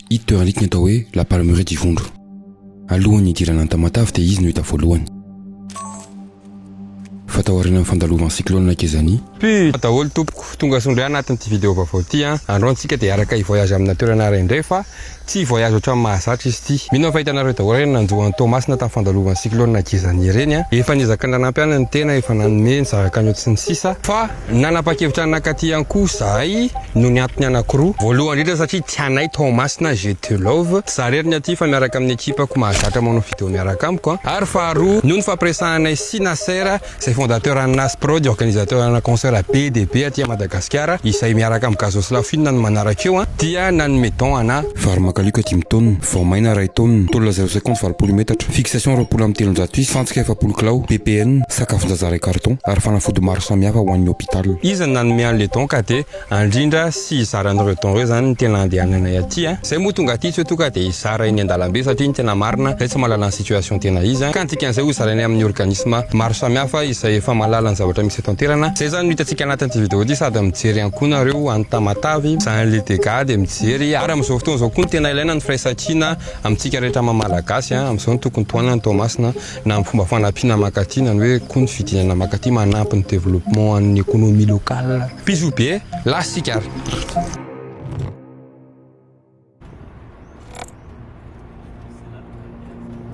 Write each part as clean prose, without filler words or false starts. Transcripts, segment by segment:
Ito toerana ito ny atao hoe La Palmeraie d'Ivondro. Alohan'ny hidirana an'i Tamatave dia izy no hita voalohany. Fa tao aorianan'ny fandalovan'ny cyclone Kezani, Puh daholo tompoko, tonga soa indray anatin'ity vidéo vaovao ity an! Androany tsika dia hiaraka hi-voyage amina toerana iray indray fa tsy hi-voyage ohatran'ny mahazatra izy ity. Mino aho fa hitanareo daholo ireny nanjo an'i Toamasina tamin'ny fandalovan'ny cyclone Gezani ireny an! Efa niezaka nanampy ahy ny tena, efa nanome, nizara cagnotte sy ny sisa fa nanapa-kevitra nankaty ihany koa zahay noho ny antony anankiroa. Voalohany indrindra satria tianay Toamasina, je te love, tsy za irery ny aty fa miaraka amin'ny ekipako mahazatra manao vidéo miaraka amiko an! Ary faharoa noho ny fampiresahanay sy Nasser izay fondateur an'ny Nas Prod, organisateur ana concert be dia be aty Madagasikara, izay miaraka amin'ny Gazo sy Lafina no manaraka eo, dia nanome don ana. Vary makalioka dimy taonina, voamaina iray taonina, tôle zéro cinquante 80 metatra, fixation 320 isa, fantsika 40 kilao, BPN, sakafon-jaza iray carton, ary fanafody maro samihafa ho an'ny hôpital. Iza no nanome an'ilay don ka dia Andrindra sy hizara an'ireo don ireo zany ny tena andehananay aty a! Zay moa tonga aty tsy hoe tonga dia hizara eny an-dalambe satria ny tena marina zay tsy mahalala ny situation tena izy a! Ka ny dikan'izay ho zarainay amin'ny organisme maro samihafa izay efa mahalala ny zavatra misy eto an-toerana. Zay zany no hitantsika anatin'ity vidéo ity sady mijery ihany koa nareo any Tamatave izany le dégâts dia mijery ary amin'izao fotoana izao koa no tena ilaina ny firaisankina amintsika rehetra maha malagasy a! Amin'izao no tokony tohanana ny Toamasina na amin'ny fomba fanampiana mankaty na ny hoe koa ny fidinana mankaty manampy ny développement an'ny économie locale. Bisous be, lasa isika ary.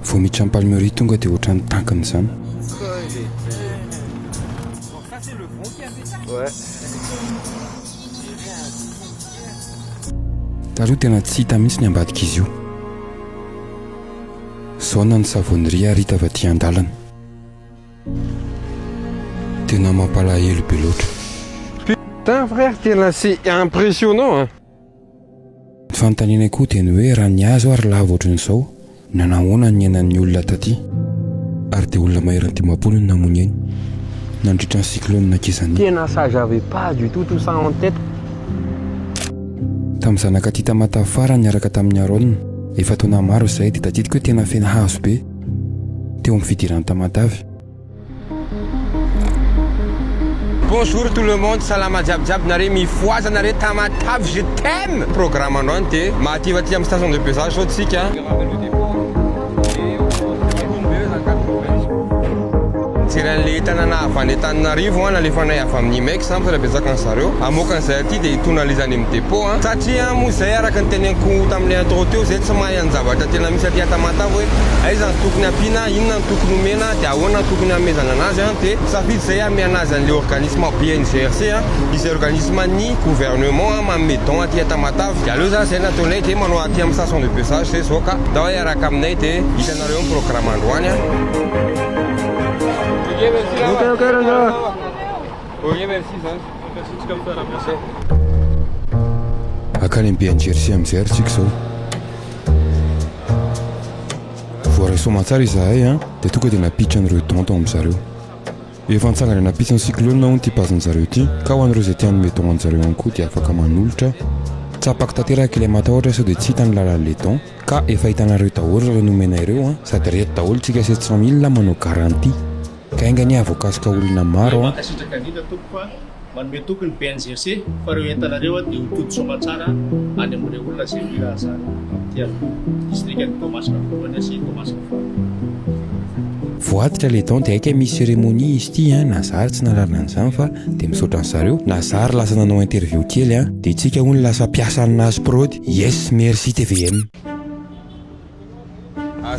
Vao miditra ny palmerie tonga dia ohatran'ny tankina izany. Taloha tena tsy hita mihitsy ny ambadik'izy io. Zone ny savonnerie ary hita avy aty an-dalana. Tena mampalahelo be loatra. Putain frère tena c'est impressionnant hein. Ny fanontaniana koa dia ny hoe raha ny hazo ary lavo ohatran'izao, nanahoana ny niainan'ny olona taty? Ary dia olona maherin'ny 50 no namoy ny ainy nandritra ny cyclone Kezani. Tena ça j'avais pas du tout tout ça en tête. Tamin'ny zanaka tia Tamatave farany niaraka tamin'i Aaron, efa taona maro izay, dia tadidiko hoe tena feno hazo be teo amin'ny fidiran'i Tamatave. Bonjour tout le monde, salama jiaby jiaby nare, mifohaza nare Tamatave je t'aime! Programme androany dia mahativa aty amin'ny station de pesage zao tsika. Mijery an'le entana avy any Antananarivo an, nalefanay avy amin'ny IMEX an, misaotra betsaka an zareo. Hamoaka an'izay aty dia hitonaliza any amin'ny dépôt an. Satria moa izay araka ny teneniko tamin'ilay intro teo, izay tsy mahay ny zavatra tena misy aty Tamatave hoe aiza no tokony hampiana, inona no tokony omena, dia ahoana no tokony hanomezana anazy an. Dia safidy izay hanome anazy an'ilay organisme BNGRC an, izay organisme ny gouvernement an manome don aty Tamatave. Dia aleo izany izay no ataonay dia manao aty amin'ny station de pesage izay izao ka. Ndao hiaraka aminay dia hitanareo ny programme androany an. Ok ok rangahy. Ok merci zany. Hankany amin'ny BNGRC amin'izay ary tsika izao. Voaray soamantsara izahay an, dia tonga dia nampiditra an'ireo don tao amin-dry zareo. Efa nitsangana nampiditra ny cyclone hono ity base-njareo ity, ka ho an'ireo izay te hanome don an-jareo ihany koa dia afaka manolotra. Tsapako tanteraka ilay matahotra sao dia tsy hita ny lalan'ilay don. Ka efa hitanareo daholo ireo nomena ireo an, sady reto daholo tsika 700 mille manao garantie. Ka enga anie hahavoakasika olona maro an. Mankasitraka indrindra tompoko a! Manome toky ny BNGRC fa ireo entana ireo dia ho tody soamatsara any amin'ireo olona izay mila an'izany aty amin'ny distrikan'i Toamasina voalohany sy Toamasina faharoa. Voaditra le don de aika misy cérémonie izy ity an, na za ary tsy nahalala an'izany fa de misaotra an'zareo, na za ary lasa nanao interview kely an, de tsika hono lasa mpiasan'ny Nas Prod, yes merci tvm.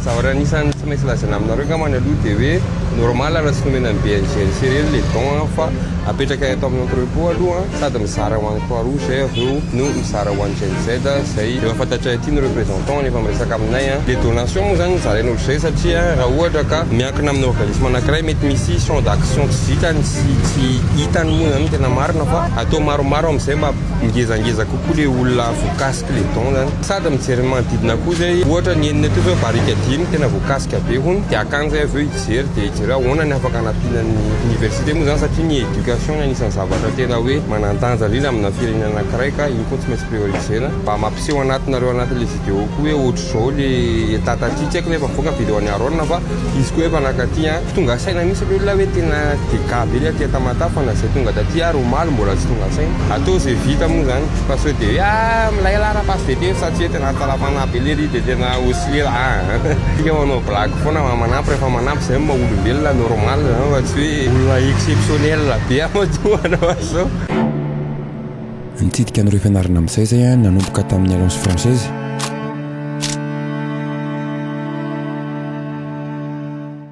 Zavatra anisan'ny tsy maintsy lazaina aminareo angambany aloha dia hoe normal raha tsy nomena ny BNGRC irery le don fa apetraka eto amin'ny entrepot aloha sady mizara ho an'ny croix rouge zay avy eo no mizara ho an'ny Gen Z zay efa fantatray aty ny représentant efa miresaka aminay. Le donation moa zany zaraina ohatr'izay satria raha ohatra ka miankina amin'ny organisme anankiray mety misy champ d'action tsy vitany sy tsy hitany moa zany no tena marina fa atao maromaro amin'izay mba ngezangeza kokoa le olona voakasiky le don zany. Sady mijery ny manodidina koa zay, ohatra ny enina teo zao barika dimy tena voakasika be hono, dia akany zay avy eo hijery dia hijery hoe ahoana ny afaka hanampiana ny université moa zany satria ny éducation. Éducation no anisan'ny zavatra tena hoe manan-danja indrindra amina firenena anankiray ka iny koa tsy maintsy prioriser-na. Mba mampiseho anatinareo anatin'ilay vidéo koa hoe ohatr'izao le état taty. Tsy haiko na efa mivoaka ny vidéo an'i Aaron fa izy koa efa nankaty an. Tsy tonga saina mihitsy le olona hoe tena dégâts be le aty Tamatave fa na izay tonga taty ary omaly mbola tsy tonga saina. Atao izay vita moa izany fa sao dia hoe ah milay lah raha passe d'été fa tsy hoe tena hatsaram-panahy be lery dia tena osciller ah. Tsika manao blague foana fa manampy rehefa manampy izay no maha olombelona normal izany fa tsy hoe olona exceptionnel be matoa manao an'izao. Nitsidika an'ireo fianarana amin'izay izay aho nanomboka tamin'ny Alliance Française.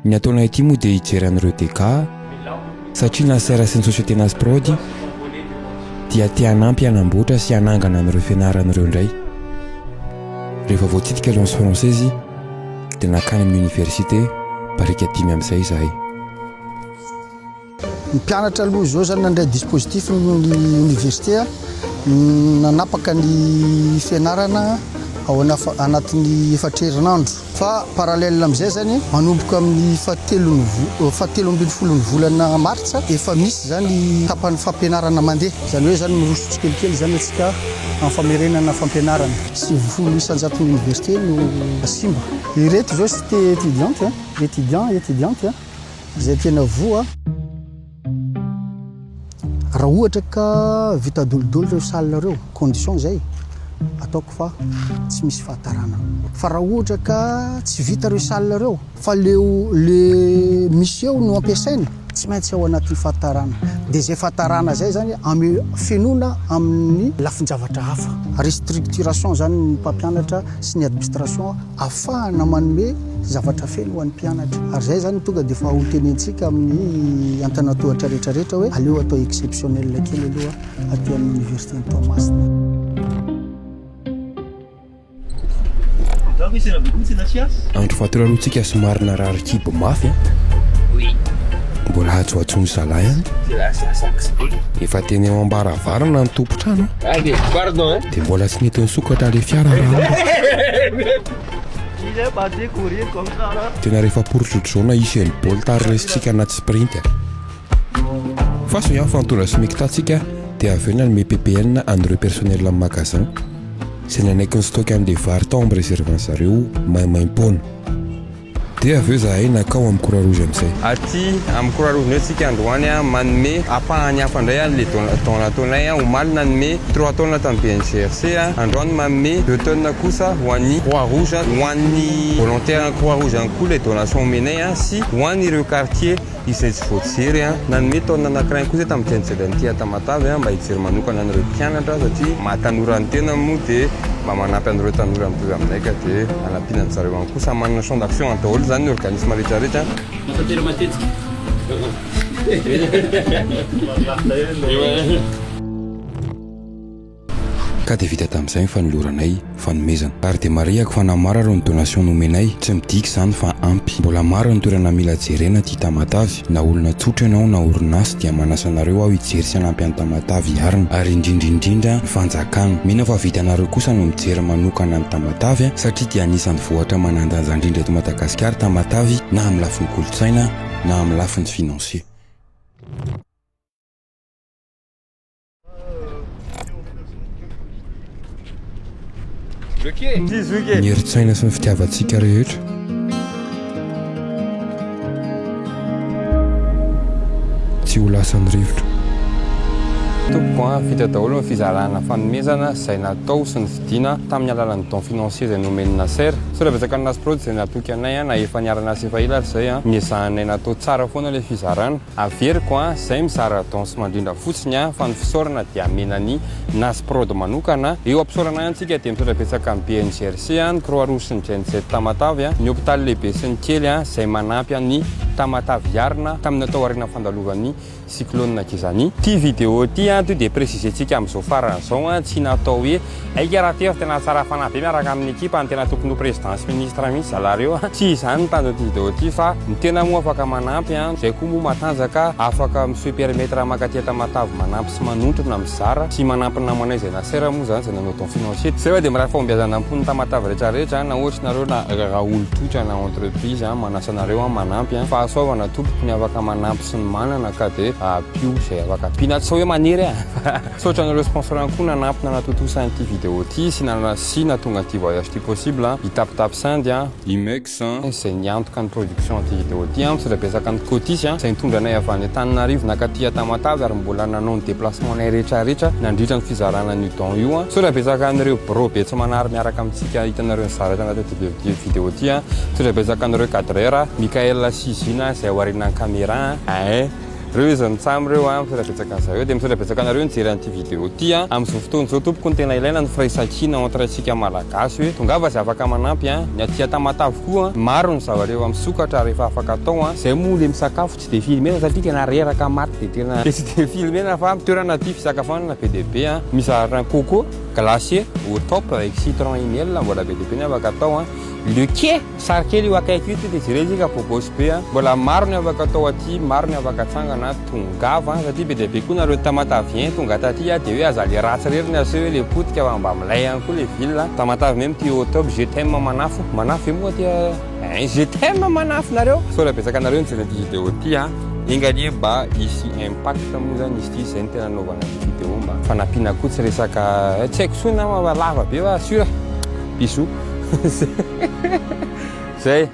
Ny ataonay aty moa dia hijery an'ireo dégâts satria Nasser sy ny société Nasprod dia te hanampy hanamboatra sy hanangana an'ireo fianarana ireo indray. Rehefa voatsidika Alliance Française dia nankany amin'ny université Barikadimy amin'izay izahay. Ny mpianatra aloha izao zany nandray dispositif ny université nanapaka ny fianarana ao anatin'ny efatra herinandro fa parallèle amin'izay zany manomboka amin'ny fahatelo ambin'ny folon'ny volana martsa efa misy zany tapany fampianarana mandeha, zany hoe zany miroso tsikelikely zany atsika amin'ny famerenana fampianarana. 90% université no simba. Ireto zao cité étudiante, étudiant, étudiante zay tena voa. Raha ohatra ka vita dolidolo reo salle reo, condition zay ataoko fa tsy misy fahatarana, fa raha ohatra ka tsy vita reo salle reo fa leo le misy eo no ampiasaina, tsy maintsy ao anatin'ny fahatarana, de zay fahatarana zay zany amy fenona amin'ny lafin-javatra hafa, restructuration zany ny mpampianatra sy ny administration ahafahana manome zavatra feno ho an'ny mpianatra. Ary zay zany tonga de fa hotenentsika amin'ny antanatohatra rehetrarehetra hoe aleo atao exceptionnel kely aloha aty amin'ny université ny Toamasina. Andro fahatelo alohantsika somary narary kibo mafy a, mbola atsoatsony zalahy any, efa teny eo ambaravarana ny tompotrano dia mbola tsy nety nisokatra le fiara raha tena rehefa porotrotro zao na Usain Bolt ary resintsika anaty sprint fa so ihany fa nitondra SMICTA tsika dia avy eo nanome PPN an'ireo personnel amin'ny magasin izay nanaiky ny stock an'le vary tao amin'ny réserve zareo maimaimpoana. Dia avy eo zahay nakao amin'ny Croix Rouge amin'izay. Aty amin'ny Croix Rouge indray tsika androany manome ampahany hafa indray le don nataonay omaly. Nanome 3 tonnes tamin'ny BNGRC, androany manome 2 tonnes kosa ho an'ny Croix Rouge, ho an'ny volontaire Croix Rouge ihany koa le donation omenay sy ho an'ireo quartier izay tsy voajery. Nanome tonne anankiray kosa tamin'ny GNZ Tamatave mba hijery manokana an'ireo mpianatra satria mahatanora ny tena moa dia mba manampy an'ireo tanora mitovy aminay ka dia anampiana an zareo ihany koa. Samy manana champ d'action daholo zany ny organisme rehetrarehetra. Matatera matetika. Ka dia vita tamin'izay ny fanoloranay fanomezana. Ary dia marihako fa na maro ary ny donation nomenay, tsy midika izany fa ampy. Mbola maro ny toerana mila jerena aty Tamatave, na olona tsotra ianao na orinasa dia manasa anareo aho hijery sy hanampy an'i Tamatave hiarina, ary indrindra indrindra ny fanjakana. Mino aho fa vitanareo kosa no mijery manokana an'i Tamatave satria dia anisan'ny vohitra manan-danja indrindra eto Madagasikara Tamatave na amin'ny lafiny kolontsaina na amin'ny lafiny financier. Ny herin-tsaina sy ny fitiavantsika rehetra tsy ho lasan'ny rivotra. Tompoko a, vita daholo ny fizarana fanomezana izay natao sy ny fidiana tamin'ny alalan'ny don financier izay nomen'ny Nasser. Misaotra betsaka ny Nasprod izay natoky anay na efa niara-niasa efa ela ary izay. Niezahanay natao tsara foana ilay fizarana. Averiko a, izay mizara don sy mandrindra fotsiny a, fa ny fisaorana dia amena ny Nasprod manokana. Eo am-pisaorana ihany tsika dia misaotra betsaka ny BNGRC, ny Croix Rouge sy ny GNZ Tamatave, ny hopitaly lehibe sy ny kely izay manampy an'i Tamatave hiarina tamin'ny natao aorian'ny fandalovan'ny cyclone Gezani. Ity vidéo ity. a, to dia préciser-tsika amin'izao farany izao a, tsy natao hoe aika raha teo tena tsara fanahy be miaraka amin'ny ekipa, ny tena tokony ho président sy ministre mihitsy zalahy reo a. Tsy izany ny tanjon'ity vidéo ity fa ny tena moa afaka manampy a, izay koa moa matanjaka afaka mi-se permettre makaty a Tamatave manampy sy manontrona mizara sy manampy ny namanay izay nasera moa izany izay nanao don financier. Izay fa dia mirary fahombiazana am-pon'ny Tamatave rehetra rehetra na ohatra nareo na raha olon-tsotra na entreprise a, manasa anareo aho manampy a. Fahasoavana tompoko ny afaka manampy sy ny manana ka dia ampio izay afaka ampiana, tsy hoe manery a. Misaotra anareo sponsor ihany koa nanampy nanatontosa an'ity vidéo ity sy sy nahatonga an'ity voyage ity possible a. I Taptap Send a, i Mex a, izay niantoka ny production an'ity vidéo ity a, misaotra betsaka an'i Cotis a, izay nitondra anay avy any Antananarivo nakaty a Tamatave ary mbola nanao ny déplacement nay rehetra rehetra nandritra ny fizarana an'io don io a. Misaotra betsaka an'ireo bro be tsy manary miaraka amintsika hitanareo nizara tanatin'ity vidéo ity a. Misaotra betsaka an'ireo cadreur, Mickaël sy Zina izay ao aorianan'ny caméra a. Reo izy mitsam reo a, misaotra betsaka an'zareo dia misaotra betsaka anareo nijery an'ity vidéo ity a. Amin'izao fotoana izao tompoko ny tena ilaina ny firaisankina entre antsika malagasy hoe tongava izay afaka manampy a, ny aty Tamatave koa maro ny zavatra efa misokatra ary efa afaka atao a, zay moa le misakafo tsy de filmena satria tena reraka maty de tena de tsy de filmena fa toerana aty fisakafoanana be dia be a, mizara coco glacé au top avec citron et miel mbola be dia be ny afaka atao a, le quai. Sary kely io akaiky io to dia jereo tsika bogosy be a. Mbola maro ny afaka atao aty, maro ny afaka atsangana, tongava satria be dia be koa nareo Tamatavien tonga taty a dia hoe aza le ratsy rery ny aseho hoe le potika fa mba milay ihany koa le ville. Tamatave même ty au top, je t'aime manafo, manafo ve moa aty a? Ein je t'aime manafo nareo. Misaotra betsaka anareo nijery an'ity vidéo ity a. Enga anie mba hisy impact moa zany izy ity, izay no tena nanaovana ny vidéo mba fanampiana koa tsy resaka tsy haiko intsony nama fa lava be fa sûr. Bisous. Zay.